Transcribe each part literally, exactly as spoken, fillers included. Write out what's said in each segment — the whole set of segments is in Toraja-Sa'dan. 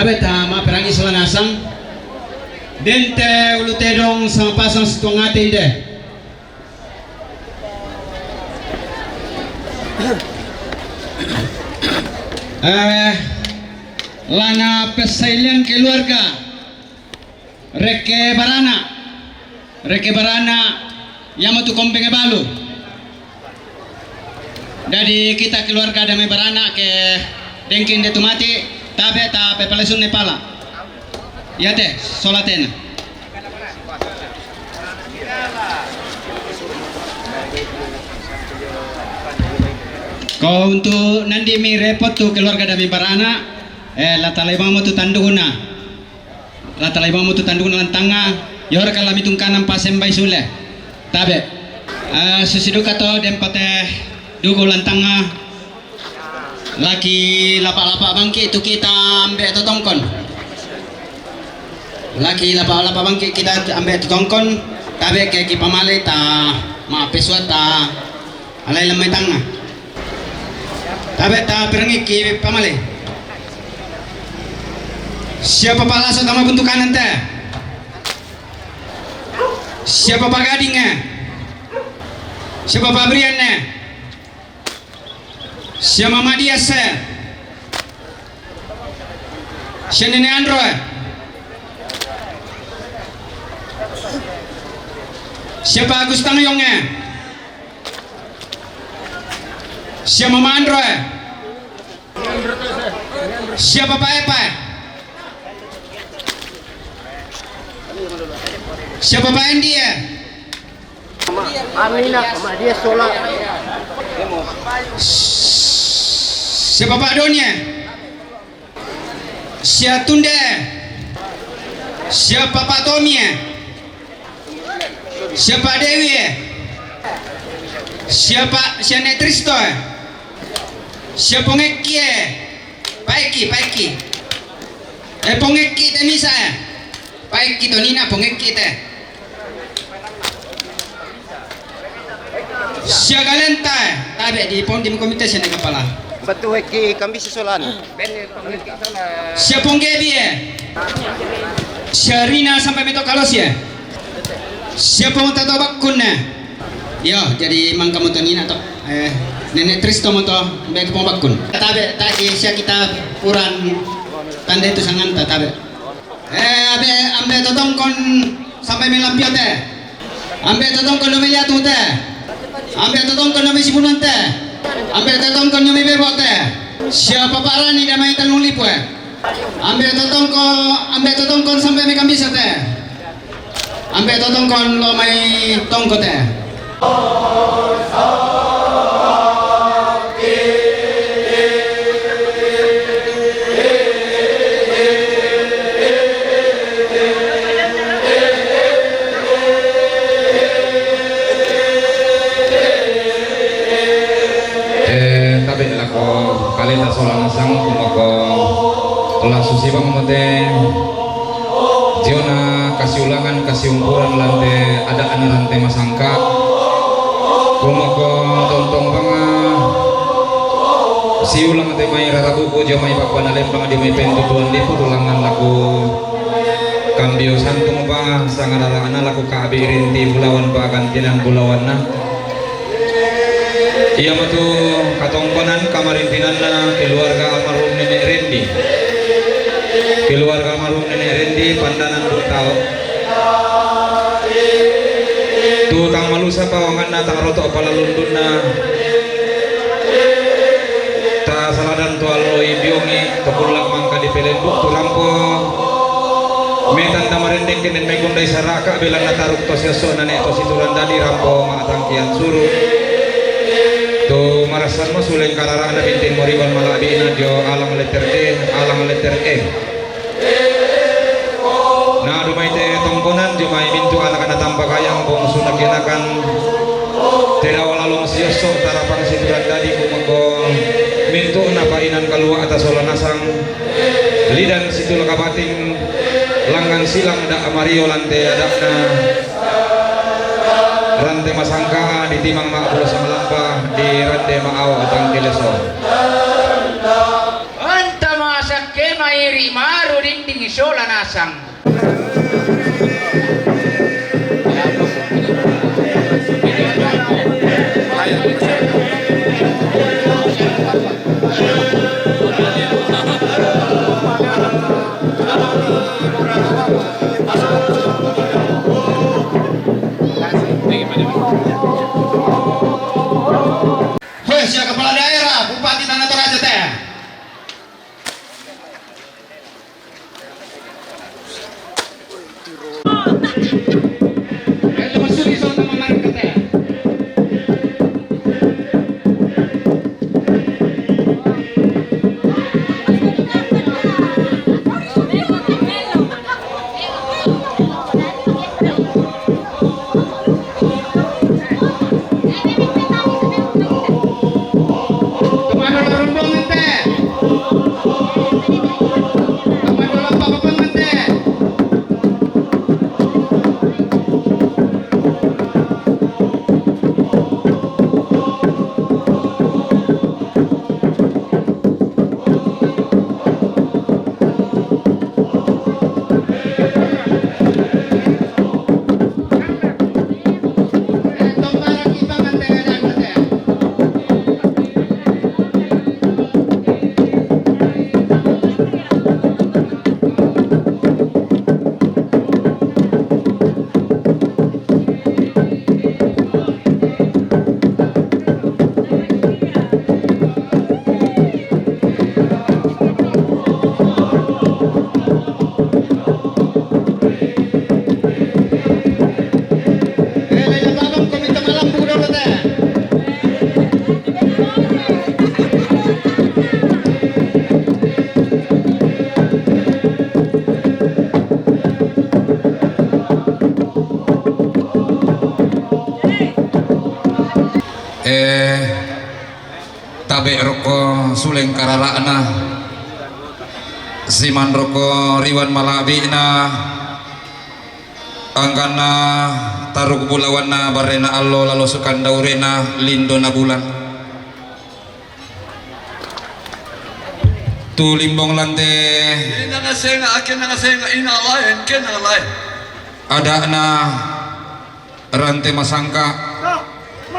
Peta ma perangi sola nasang. Dente ulu tedong sama pasang situang ate inde. Eh, lana pesailian keluarga. Reke barana. Reke barana, yamo tu kompenge balu. Dadi kita keluarga dame barana ke dengkin de tu mati, tabe ta pepalesun ne pala. Yate, sola tena. Ko untuk nandi mi repot tu keluarga dame barana, eh, la talai mamo tu tanduna. La talai mamo tu tanduna lantanga, yora kala mitung kanang pasembai sule. Tabe. Eh, susi duka to dempate dugu lantanga. Laki lapa-lapa bangki tu kita ambe totongkon. Laki lapa-lapa bangki kita ambe totongkon. Tabe ke ki pamale ta ma pesua ta alai lemai tanga. Tabe ta perangi ki pamale. Siapa palaso tama buntu kanan te? Siapa pagading eh? Siapa pabrian eh? Siapa mamadia se? Siapa nene andro eh? Siapa Agus Tangyong eh? Siapa mama andro eh? Siapa Pak Epa eh? Siapa Pak Endi eh? Amina, sama dia sola. Siapa Pak Doni eh? Sia Tunde eh? Siapa Pak Tomi eh? Siapa Dewi eh? Siapa Sia Nek Tristo eh? Sia Pongeki eh? Paiki, Paiki. Eh, Pongeki te misa eh? Paiki to nina Pongeki te. Sia Galenta eh? Tabe di pon di komite sene kepala. Betul ki kami sesolan. Sia Ponggebi eh? Sia Rina sampai meto kalos eh? Sia Pongtato Bakkun eh? Yo, jadi mangka motonina to. Eh, Nenek Tristo moto, be Pong Bakkun. Tabe, tadi sia kita puran tanda itu sanganta tabe. Eh, abe ambe totongkon sampai melampio te. Ambe totongkon no meliatu te. Ambe totongkon no mesibunan te. Ambe totongkon no mebebo te. Siapa parani damai tanung lipu eh? Ambe totongko, ambe totongkon sampai mekambisa te. Ambe totongkon lo mai tongko te. Eh, tabe lako kaleta sola nasang kumako la susi bang mote. Jiona kasiulangan kasiumpuran lante ada ana lante masangka. Kumako tontong banga siulang te mai rara buku jo mai papana lembang di mai pentu tuan di putulangan laku kambio santung pa sangarara ana laku kabi rinti bulawan pa gantinan bulawan na. Ia matu katongkonan kamarintinanna keluarga almarhum Nenek Rendi. Keluarga almarhum Nenek Rendi pandanan dua tau. Tu tang malusa pawanganna tang roto pala lundunna. Ta saladan tu alloi biongi to kulla mangka di pelembu tu rampo. Metan tamarendeng kenen megundai saraka belanna taruk to siasso nane to situran dadi rampo ma tangkian suru. Tu marassanmo suleng karara'na bintin moriban mala'bi'na dio alang letter D, alang letter E. Na dumai te tongkonan jomai mintu anak-anak tampa kayang bongsu nakianakan. Tedao lalong siosso tarapang situran dadi kumengko mintu napa inan kalua atas sola nasang. Lidan situla kabating langan silang da mario lante adakna. Rante masangka di timang ma pulo sangalampa di rante ma awa tangkeleso. Anta masakke mairi maru Sola nasang. Wes, ya kepala daerah, Bupati Tanah Toraja teh. Eh, tabe' roko suleng karara'na, siman roko riwan mala'bi'na, angkanna taruk bulawanna barrena allo lalo sukandaurena lindona bulan. Tu limbong lante. Inang asenga, akenang asenga, inang laen, kenang laen. Ada'na rante masangka,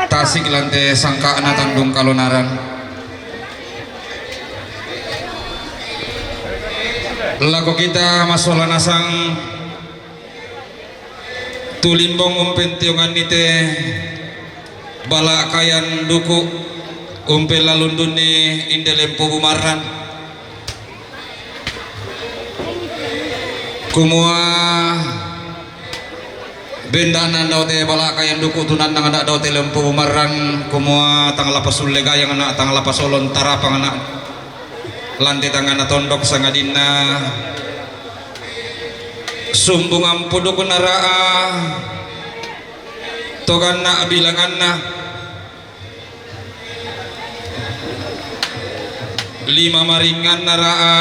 tasik lante sangka'na tandung kalonaran. Lako kita masola nasang tu limbong umpentionganni te bala' kayan duku' umpelalundunni inde lempo bumarran. Kumua bendana dao te bala' kayan duku' tunannang ada' dao te lempo bumarran, kumua tang la pasulle gayang na tang la pasolon tarapang na lante tangngana tondok sangadinna sumbungan pudukna ra'a to ganna' bilanganna. Lima maringnganna ra'a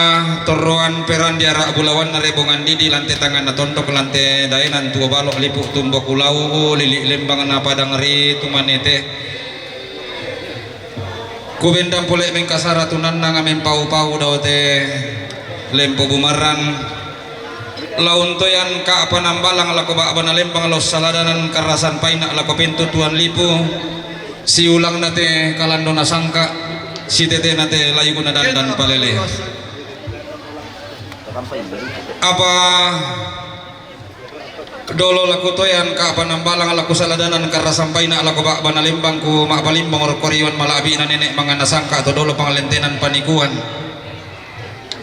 torroan perandi ara' bulawanna rebongan didi lante tangngana tondok lante daenan tuo balo' lipu' tumbo kulau lili' lembang na padang ri tumanete. Kubendang pole mengkasara tunannanga mempau-pau dao te lempo bumarran. Launtoyan ka'pa nambalang lako ba'bana lembang lao saladanan karrasan paina' lako pentutuan lipu, siulangna te kalandona sangka', sitetena te layukna dandan palele. Apa dolo lakutoyan ka'pa nambalang lakusaladanan karrasan paina' lako ba'bana lembang ku ma'palimbong rokko riwan mala'bi'na nene' manganna sangka' to dolo pangalentenan panikuan.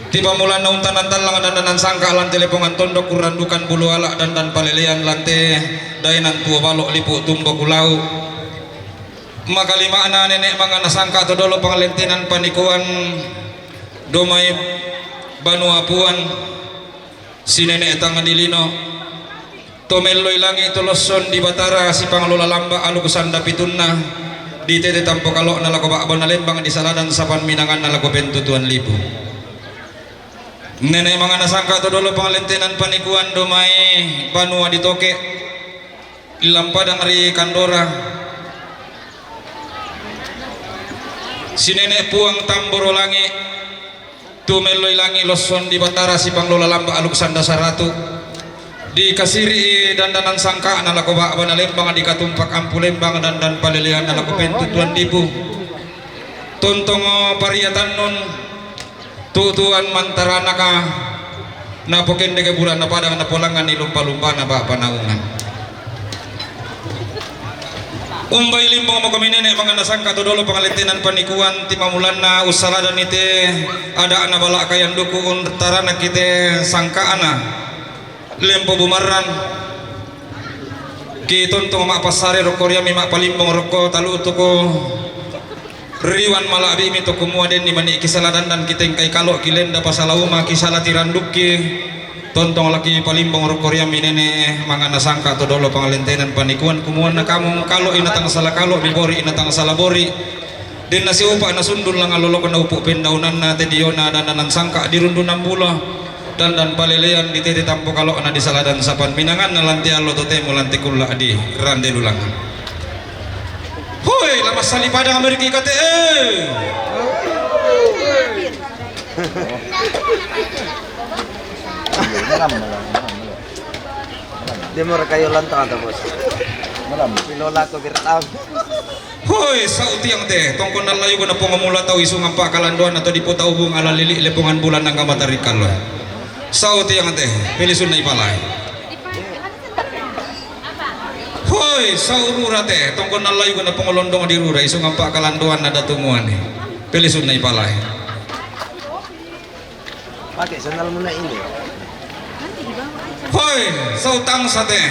Tipamulanna untanan tallang dandanan sangka' lante lepongan tondok kurrandukan bulu ala' dandan palelean lante daenan tuo balo' lipu' tumbo kulau'. Makalima'na nene' manganna sangka' to dolo pangalentenan panikuan domai banua puan sinene' tang dilino. To melloi langi' to losson di Batara sipanglola lamba' aluk sanda pitunna, ditete tampo kalo'na lako ba'bana lembang disaladan sapan minanganna lako pentutuan lipu. Nene' manganna sangka' to dolo pangalentenan panikuan domai banua ditoke' lampadang ri Kandora. Sinene' puang tamboro langi' Tu melloi langi' losson di Batara sipanglola lamba' aluk sanda saratu'. Dikasiri'i dandanan sangka'na lako ba'bana lembang, dikatumpak ampu lembang dandan paleleanna lako pentutuan dipu. Tontong pariatannun tu'tuan mantaranaka, napokendeke bura'na padang, napolangnganni lumpa-lumpana ba'bana ungan. Umbai limbong mako minene' manganna sangka' to dolo pangalettenan panikuan, timamulanna ussaladanni te ada'na bala' kayanduku, untaranakki te sangka'na lempo bumarran. Ki tontong ma'passare rokko riammi ma'palimbong rokko talu'tuku. Riwan mala'bi'mi to kumua denni mani' kisala dandan kitengkai kalo' kilenda pasala uma kisala tirandukki. Tontong laki palimbong rokko riammi nene' manganna sangka' to dolo pangalentenan panikuan kumuanna kamu kalo'i na tang sala kalo' mibori'i na tang sala bori'. Denna siupa' na sundul langalolokna upu' pendaunanna te diona dandanan sangka' dirundunan bula. Dandan palelean ditete tampo kalo'na disaladan sapan minanganna lante allo totemo lante kulla' di rande lulangan. Hoi, la massali padang ameriki kate, eh. Dia mau rekayo lantang atau bos? Malam. Pilola ko birtam. Hoi, sau' tiang te, tongkonna layukna Puang Mula Tau isungang pa'kalandoanna to dipotau bunga lalili' lepongan bulan angga matari kallo. Sau' tiang te, pelisunna ipalai. Hoi, sau' rura te, tongkonna layukna Puang Londong di rura isungang pa'kalandoanna Datu Muani. Pelisunna ipalai. Pakai sandalmu na ini. Hoi, sau' tangsa te.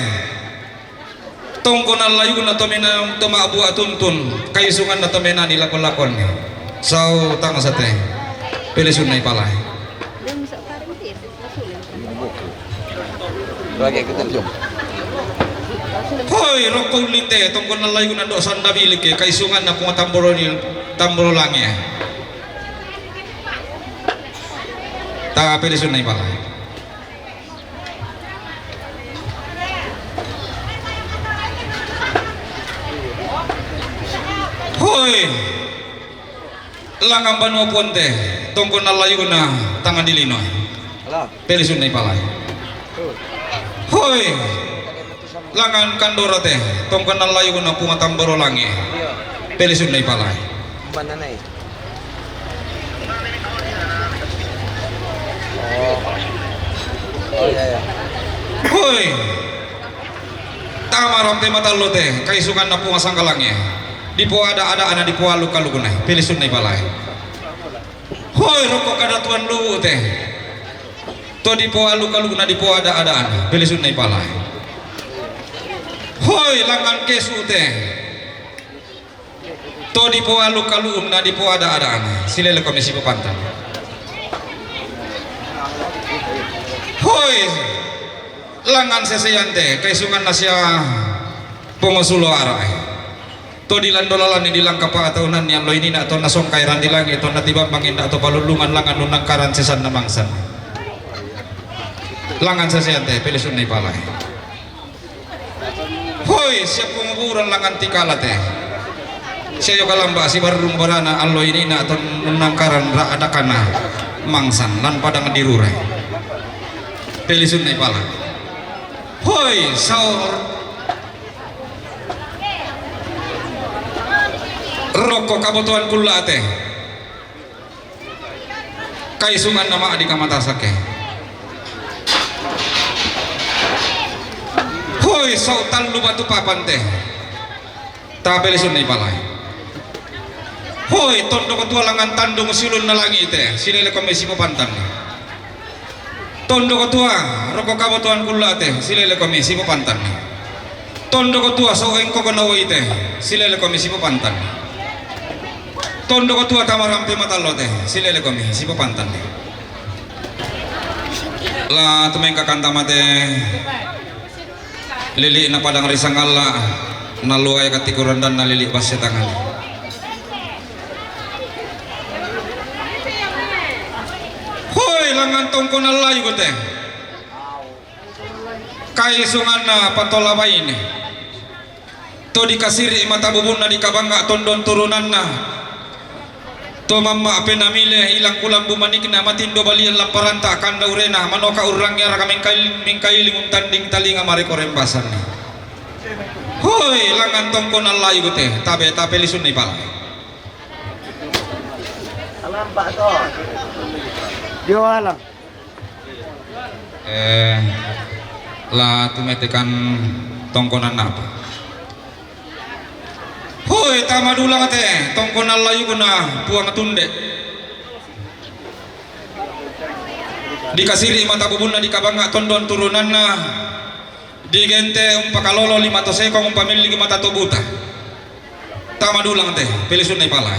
Tongkonna layukna to mena-, to ma'bua tuntun, kaisunganna to menani lako-lakonni. Sau' tangsa te. Pelisunna ipalai. Hoi, rokko ulling te, tongkonna layukna do' sanda bilike, kaisunganna Puang Tamboro ni, Tamboro Langi. Ta pelisunna ipalai. Hoi. Langang banua Puang te, tongkonna layukna tangnga di lino. Pelisunna ipalai. Hoi. Langang Kandora te, tongkonna layukna Puang Tamboro Langi. Pelisunna ipalai. Banana eh. Oh. Oh, iya, iya. Hoi. Tama rampe matallo te, kaisunganna Puang Sangkalangi. Dipoada-ada'na, dipoaluk-alukna, pelisunna ipalai. Hoi, rokko kadatuan luwu te. To dipoaluk-alukna, dipoada-ada'na, pelisunna ipalai. Hoi, langngan kesu te. To dipoaluk-alukna, dipoada-ada'na, silelekomi sipapantang. Hoi, langngan sesean te, kaisunganna sia pongosulo ara'e. To dilando lalanni dilangka pa'taunanni allo inina, tonna songkai randi langi, tonna tibambang inna to palullungan langngan nunnangkaran sesanna mangsan. Langngan sesean te, pelisunna ipalai. Hoi, sia ponguburan langngan tikala te. Sia yoga lamba sibarrung barana allo inina to nunnangkaran ra'dakana mangsan lan padang dirurai. Pelisunna ipalai. Hoi, saur rokko kabotoan kulla te. Kaisunganna ma'dika matasake. Hoi, sau' tallu batu papan te. Ta pelisunna ipalai. Hoi, tondoko tua langngan tandung siulunna langi te, silelekomi sipapantanni. Tondoko tua, rokko kabotoan kulla te, silelekomi sipapantanni. Tondoko tua, sau' engkoko nawoi te, silelekomi sipapantanni. Tondoko tua tama rampe matallo te, silelekomi sipapantanni. La tumengka kantama te lili'na padang ri sangalla, naluai katikurandanna lili' basse tangan. Hoi, langngan tongkonna layuk te. Kaisunganna patola baine. To dikasiri' mata bubunna dikabangga tondon turunanna. To mamma' penamile, ilang kulambu manikna, matindo balian lamparanta, kanda urena, manoka urrangnge araka mengkail-, mengkailing untanding talinga mareko rembasanna. Hoi, langngan tongkonan layuk te, tabe, tapelisunna i pala. Dio alang. Eh, la tumetekan tongkonan apa? Hoi, tama dulang te, tongkonan layukna Puang Tunde. Dikasiri mata bubunna, dikabanga tondon turunanna, digente umpakalolo lima to sekong, umpamilling mata to buta. Tama dulang te, pelisunna i pala.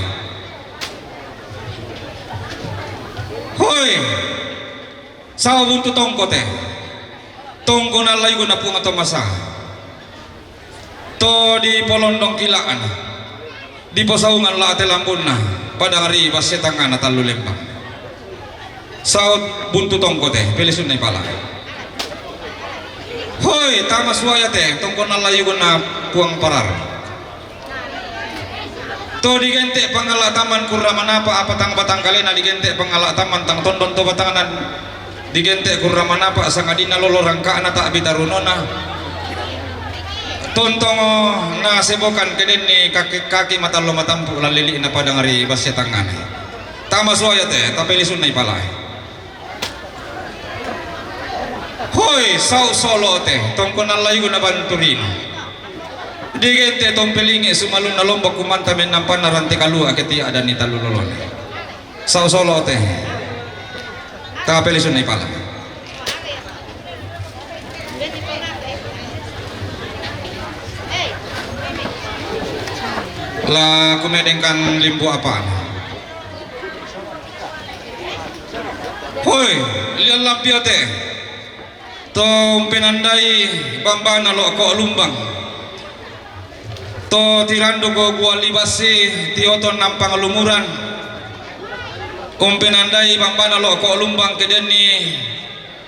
Hoi, sao buntu tongko te, tongkonan layukna Puang Tomasa. To dipolondong kila'na, diposaungan la te lambunna, padang ri basse tangngana tallu lembang. Sao buntu tongko te, pelisunna i pala. Hoi, tama suaya te, tongkonan layukna Puang Parar. To digente pangala tamman kurra manapa, apa tang batang kalena digente pangala tamman, tang tondon to batangna digente kurra manapa, sangadinna lolo rangka'na ta'bi tarunona. Tontongo nasebokan ke denni kaki, kaki matallo matampu' lan lili'na padang ri basse tangngana. Tama suaya te, tapelisunna i palae. Hoi, sao solo te, tongkonan layukna Banturina. Digente tompelingi sumalunna Lombok, kumanta mennampanna rante kalua ke tia'danni tallu lolona. Sao solo te. Tapelisunna i pala. La kumedengkan limbu apana. Hoi, lian lampio te. To umpenandai bambana lo'ko' lumbang. To tiranduko buah libassi tioton nampang lumuran. Umpenandai bambana lo'ko' lumbang ke denni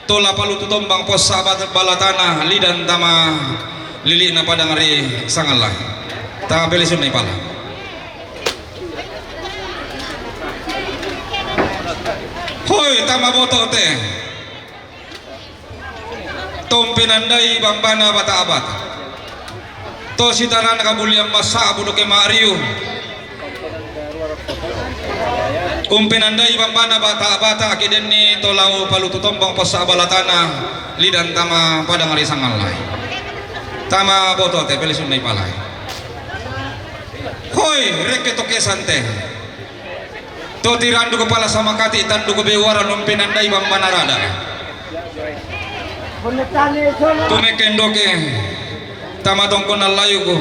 to la palutu tombang possa bat-, balatana lidan tama lili'na padang ri sangalla. Tapelisunna i pala. Hoi, tama boto te. To umpenandai bambana bata-bata. To sitarana kabulian massa'bu doke ma'riu. Umpenandai bambana bata-bata ke denni to lao palutu tombang possa balatana lidan tama padang ri sangallae. Tama boto te, pelisunna i palae. Hoi, rekke to kesan te. To tiranduko pala samakati tanduko bewara umpenandai bambana rada. Tumekken doke tama tongkonan layuku,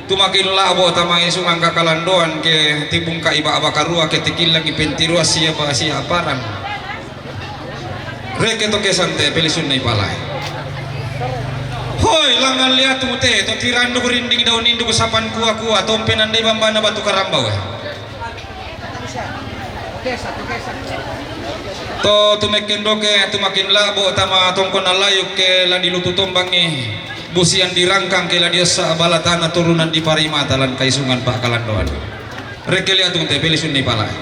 tumakin la'bo tama isungan kakalandoan ke tibungka'i ba'ba karua ke tikillangi pentirua sia ba-, sia aparan. Rekke to kesan te, pelisunna i palae. Hoi, langngan liatu te, to tiranduko rinding daun induko sapan kua-kua, to umpenandai bambana batu karambaue. To tumekken doke, tumakin la'bo tama tongkonan layuk ke la dilutu tombangi busian dirangkang ke la diossa balatana turunan diparimata lan kaisungan pa'kalandoan. Rekke liatu te, pelisunna i palae.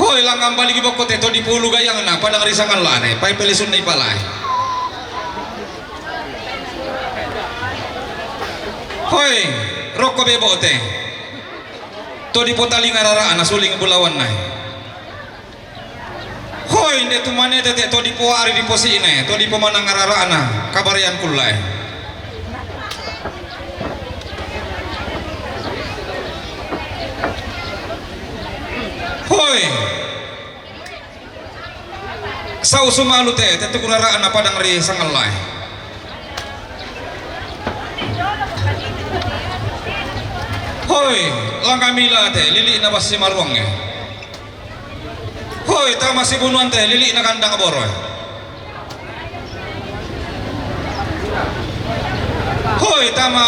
Hoi, langngan baligi bokko te, to dipolu gayangna padang ri sangallane, pae pelisunna i palae. Hoi, rokko bebo te. To dipotalinga rara'na suling bulawanna. Hoi, inde tumanete te, to dipoari diposi'ne, to dipomanang rara'na kabarean kulla'e. Hoi. Sau sumalu te, te tukurara'na padang ri sangallae. Hoi, langngamila te, lili'na bassi maruangnge. Hoi, tama sibunuan te, lili'na kandang boroe. Hoi, tama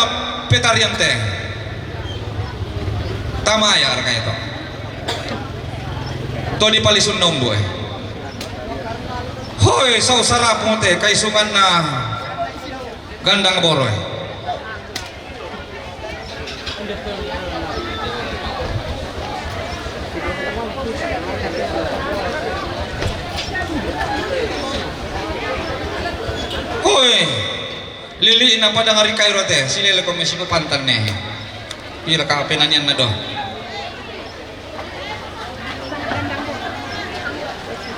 petarian te. Tama ya arka itu. To dipalisunna umbue. Hoi, sau sarapung te, kaisunganna Gandang boroy. Hoi, lili' na padang ri kairo te, silele ko mesi ko pantan ne. Pila ka penanian na do.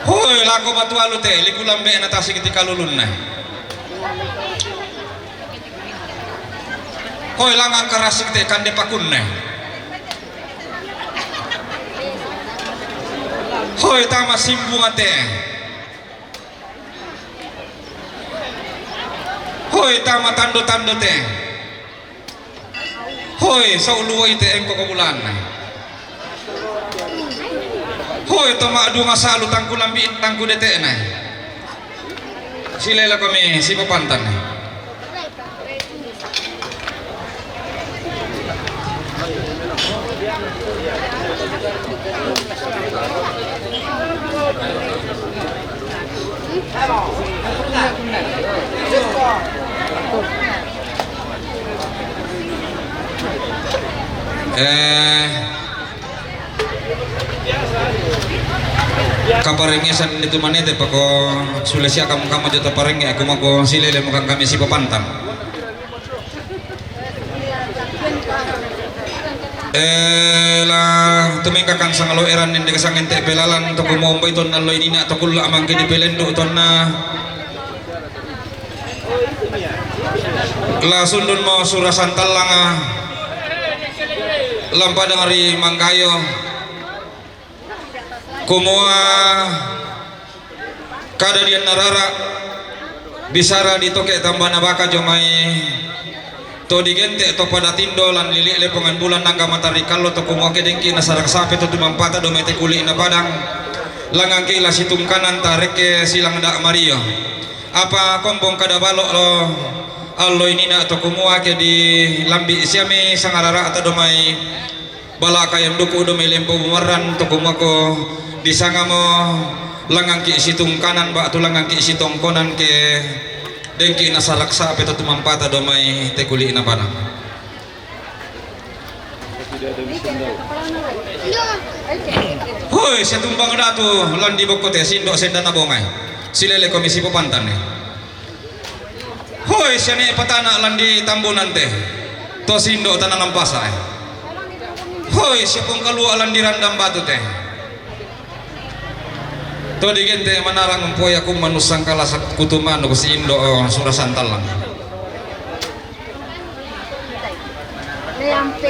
Hoi, lako batu alu te, liku lambe' na tasik ti kalulunna. Hoi, langang karasik te, kande pakunna. Hoi, tama simbunga te. Hoi, tama tando-tando te. Hoi, sau luwoi te engko ko bulanna. Hoi, tama dunga salu tangku lambi tangku dete'na. Silele ko me sipapantan. Eh, kaparengngesan itu manete pako sule sia kamu kamu jota parenge aku mako silele mukang kami sipapantan. Eh, la tumengkakan sangalo eran nende kasangente pelalan toko mombo iton nallo inina toko la amangke di pelendu tonna. La sundun mo sura santallanga lampadang ri manggayo. Kumua kada dianna rara bisara ditoke tambana baka jomai to digente to pada tindo lan lili lepongan bulan nangga matari kallo to kumua kedengki nasarang sape to tumampata do mete kuli na padang langangki la situngkanan tarekke silang da mario apa kombong kada balo lo allo inina to kumua ke di lambi siami sangarara ata domai Bala kayang duku do mai lempo bumarran to kumako disangamo langangki situngkanan ba'tu langangki sitongkonan ke dengki nasarak sape to tumampata do mai te kuli na bana. Hoi, setumbang datu landi bokko te sindo senda na bongai. Silele komisi popantan ne. Hoi, siane patana landi tambunan te. To sindo tanangan pasa e. Hoi, siapong kalua landi randang batu te. To digente manarang mpoi aku manusang kala kutu manu sindo, oh, sura santalang.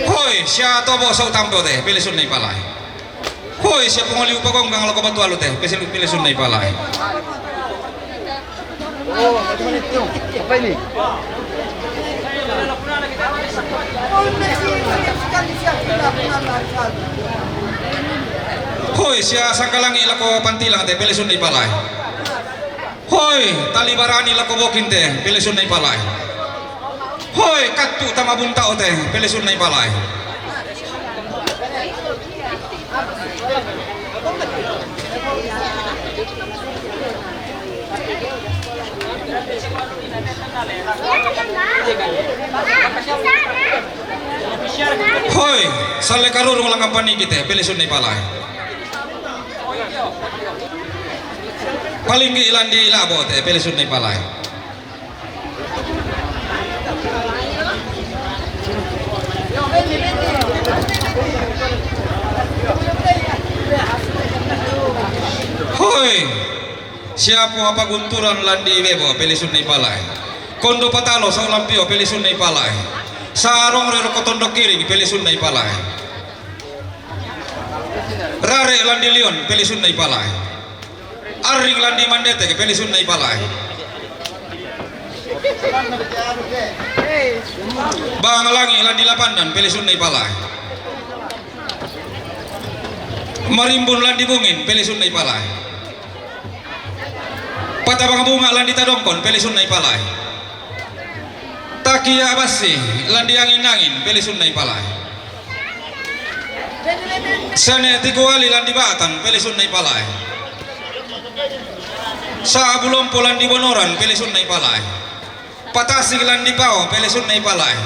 Hoi, sia tobo sau tampo te, pele sunna ipalai. Hoi, sia pongoli upagonggang lako batu alu te, pele, pele sunna ipalai. Hoi, sia sangkalangi lako pantilang te, pele sunna ipalai. Hoi, tali barani lako bokin te, pele sunna ipalai. Hoi, kattu tama buntao te, pele sunna ipalai. Hoi, salle karurung langan paniki te, pele sunna ipalai. Palinggi landi labo te, pele sunna ipalai. Hoi, siapo apa gunturan landi bebo, pele sunna ipalai. Kondo patalo sau lampio, pele sunna ipalai. Sarong rero kotondo kiring, pele sunna ipalai. Rare landi lion, pele sunna ipalai. Arring landi mandeteke, pele sunna ipalai. Bang langi landi lapandan, pele sunna ipalai. Marimbun landi bungin, pele sunna ipalai. Patabang bunga landi tadongkon, pele sunna ipalai. Takia bassi landi angin-angin, pele sunna ipalai. Sene tikuali landi batan, pele sunna ipalai. Sabu lompo landi bonoran, pele sunna ipalai. Patasik lan di Pao, pelesunna i palae.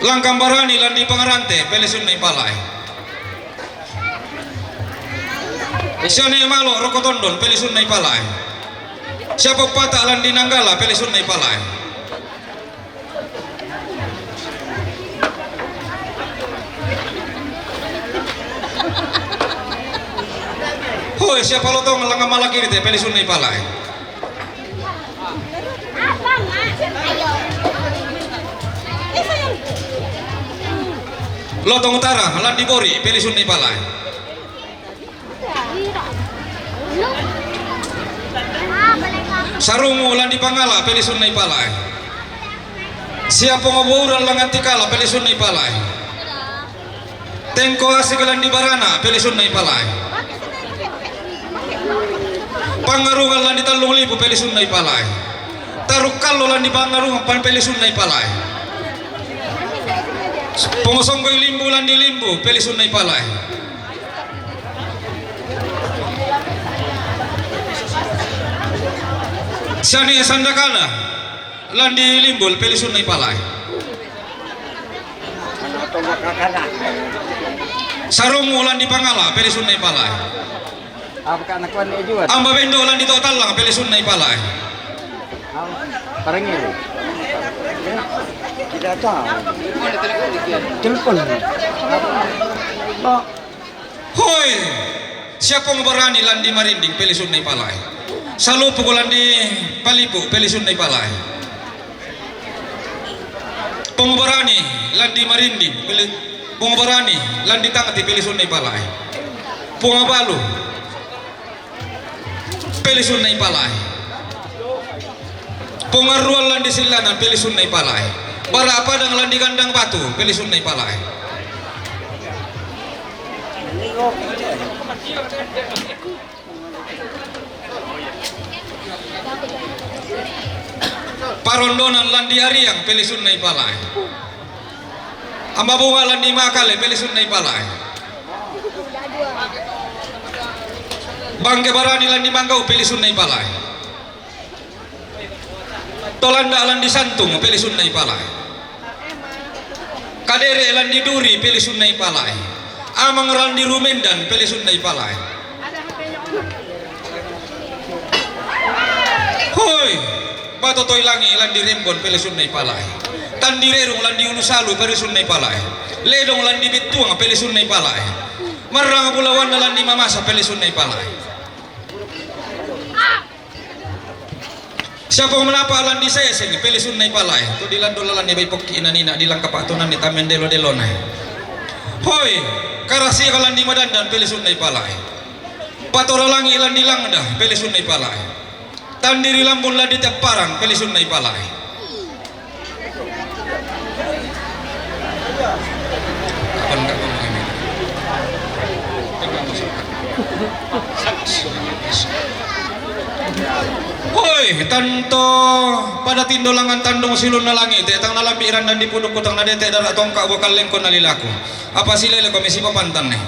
Langkan Barani lan di Pangarante, pelesunna i palae. Siane Malo rokko Tondon, pelesunna i palae. Siapo Pata lan di Nanggala, pelesunna i palae. Hoi, siapo Lotong langngan malakiri te, pelesunna i palae. Lotong Utara lan di Bori, pelesunna i palae. Sarungu lan di Pangala, pelesunna i palae. Siapo Bouran langngan Tikala, pelesunna i palae. Tengko Asik lan di Barana, pelesunna i palae. Pangarungan lan di Tallung Lipu, pelesunna i palae. Taruk Kallo lan di Pangarungan, pan pelesunna i palae. Pongosonggoi Limbu lan di Limbu, pelesunna i palae. Siane Sandakala lan di Limbu, pelesunna i palae. Sarungu lan di Pangala, pelesunna i palae. Apa anak kuan dia jual? Amba Bendo lan di Totallang, pelesunna i palae. Parangiri. Tidak tahu. Telepon. Oh. Hoi! Siapo Barani lan di Marinding, pelesunna i palae. Salupu lan di Palipu, pelesunna i palae. Pong Barani lan di Marinding, pele-, Pong Barani lan di Tangti, pelesunna i palae. Pong Abalu, pelesunna i palae. Pong Arruan lan di Sillanan, pelesunna i palae. Bara Padang lan di Kandang Batu, pelesunna i palae. Parondonan lan di Ariang, pelesunna i palae. Amba Bunga lan di Makale, pelesunna i palae. Bangke Barani lan di Manggau, pelesunna i palae. Tolanda lan di Santung, pelesunna i palae. Kadere lan di Duri, pelesunna i palae. Amang lan di Rumendan, pelesunna i palae. Hoi! Batotoi Langi lan di Rembon, pelesunna i palae. Tandirerung lan di Ulusalu, pelesunna i palae. Ledong lan di Bittuang, pelesunna i palae. Marrang Bulawanna lan di Mamasa, pelesunna i palae. Siapo Manapa lan di Seseng, pelesunna i palae. To di Lando lalanne bai pokki inanina, di Langkapa tonanne tamendelo-delona. Hoi, Karasiaka lan di Madandan, pelesunna i palae. Patora Langi lan di Langda, pelesunna i palae. Tandiri Lambun lan di Tepparang, pelesunna i palae. Kapan, kapan, kapan? Hoi, tantu pada tindo langngan tandung silunna langi te, tang nalambi randan di pudukku, tang nadete dara tongka bua kallengku nalilaku. Apa sileleko mi sipapantanne.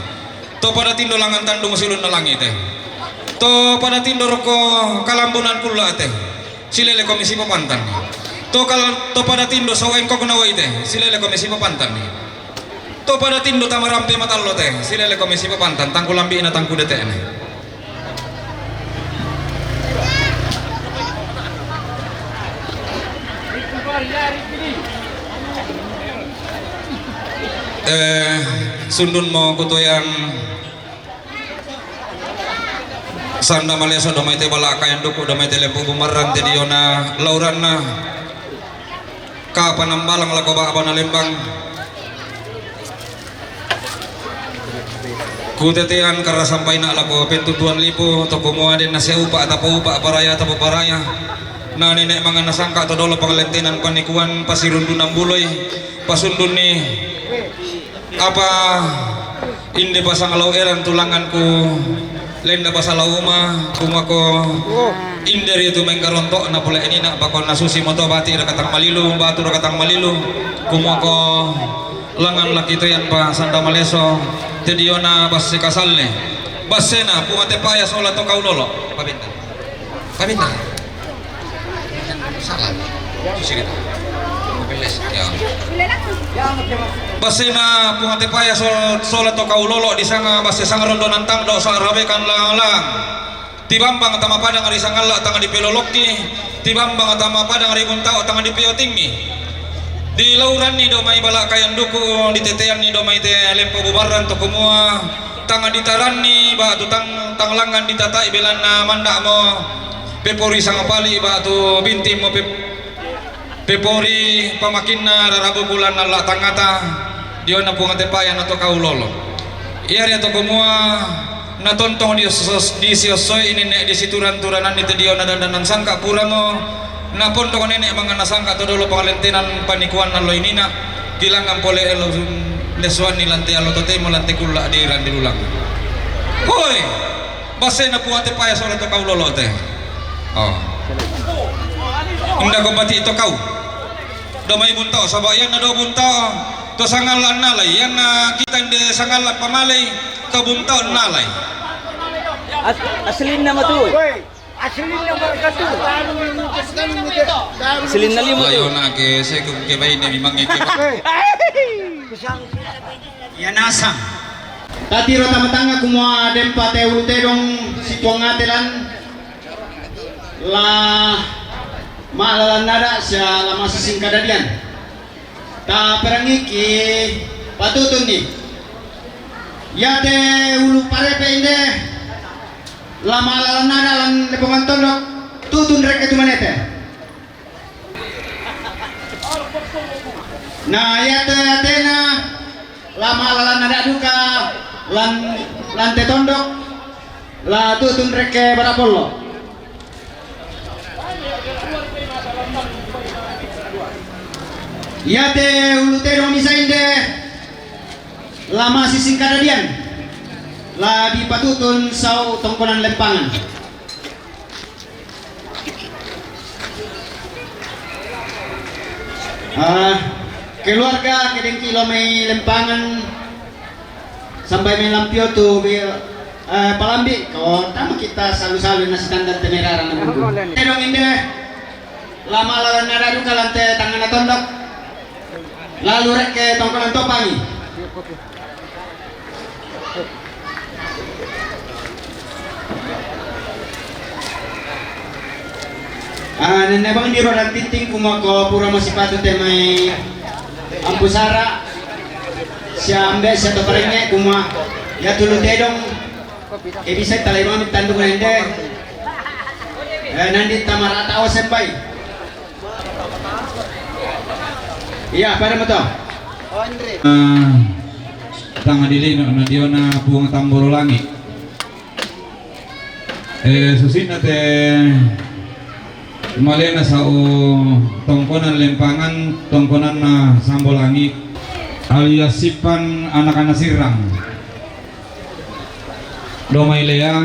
To pada tindo langngan tandung silunna langi te. To pada tindo rokko kalambunan kulla te. Sileleko mi sipapantan. To kal-, to pada tindo sau engkokna waite, sileleko mi sipapantan. To pada tindo tamarampe matallo te, sileleko mi sipapantan, tang kulambi'na tang kudete'na. Eh, sundunmo kutoyang Sanda Maleso, damaite Balaka Enduku, damaite Lempu Bumarang, te diona lauranna Kapanambalang lako Ba'bana Lembang. Kutetean karra sampaina lako Pentutuan Lipu, to kumua denna siupa tapaupa, paraya tapaparaya. Na nene manganna sangka to dolo pangalentenan panikuan, pasirundunan buloi, pasundunni Apa inde pasang lau eran tu langnganku, lenda pasala uma, kumako inde ritu mengkaronto na pole enina, pakonna susi moto bati rakatang malilu, batu rakatang malilu, kumako langngan laki toyan pa Sanda Maleso, te diona basse kasalle. Bassena, Puang Ate Paya sola to kau lolo. Pabenta. Pabenta. Salah. Susi kita. Mobiles. Ya. Bassena, Puang Ate Paya sol-, sola to kau lolo, disanga basse sangrondo nantang do sarabekan lang-lang. Tibambang tama padang ri sangalla tanga dipelolokki, tibambang tama padang ri buntao tanga dipiotingi. Dilauranni do mai bala kayanduku, diteteanni do mai te lempo bubarran to kumua, tanga ditaranni batu tang-, tanglangan ditatai belanna manda'mo, pepori sangapali batu bintimmo pe-, pepori pamakinna rarabu bulan alla tangata, diona Puang Ate Paya na to kau lolo. Iari to kumua, natontong di sos-, di siossoi nenne di situran-turananni te diona dandanan sangka puramo, napondok nene mangana sangka to dolo pangalentenan panikuan allo inina, kilangan pole elo sun-, lesuanni lante allo totemo lante kulla di randi lulang. Hoi! Bassena Puang Ate Paya sola to kau lolo te. Oh. Inda ko bati to kau. Do mai buntao, saba ianna do buntao to sangalla nalai, ianna kita inde sangalla pamalei to buntao nalai. As-, aslinna matu. Woi, aslinna mereka tu. Aslinna lima tu. Layona ke, saya ke, ke baine memang ke. Woi. Ia nasang. Tatiro tama tanga kumua dempa te ulu tedong si Puang Ate lan la ma'lalan nada sia la masising kadadian. Ta perangiki patutunni. Iate ulu parepe inde la ma'lalan nada lan lepongan tondok, tutun rekke tu manete. Na iate atena la ma'lalan nada duka lan, lan te tondok, la tutun rekke barapollo. Iate ulu tedong misa inde la masising kadadian, la dipatutun sau tongkonan lempangan. Ah, keluarga kedengki lo mai lempangan sampai mai lampio tu bi-, eh, palambi ko tama kita salu-salu nasi tandan temerara na buku. Tedong inde la ma'lalan nada duka lan te tangana tondok. Lalu rekke tongkonan topangi. Ah, nenne bang diro dan tinting kuma ko pura masipatu te mai ampu sara. Sia ambe sia to parenge kuma ia tulu tedong. Ke bisa talai mami tanduk nende. Eh, nandi tamarata o sembai. Iya, pada meto. Ah, tanga dilino na diona Puang Tamboro Langi. Eh, susinna te malena sau tongkonan lempangan, tongkonanna Sambo Langi, alias Sippan anak-anak Sirang. Domai lea.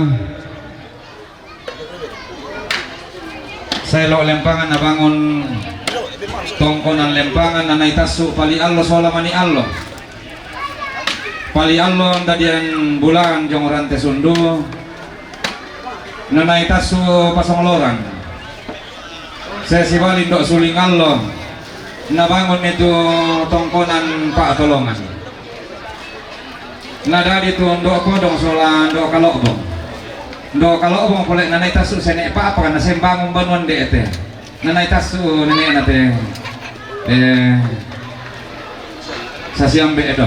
Saelo lempangan nabangun tongkonan lempangan nanai tassu pali allo sola mani allo. Pali allo ndadian bulan jong rante sundu. Nanai tassu pasongloran. Sesi bali ndo suling allo. Nabangun itu tongkonan Pak Tolongan. Nadadi tu ndo kodong sola ndo kalobong. Ndo kalobong pole nanai tassu sene papa na sembangun banuan de ete. Nanai tassu nene nate. Eh, sasiambe edo.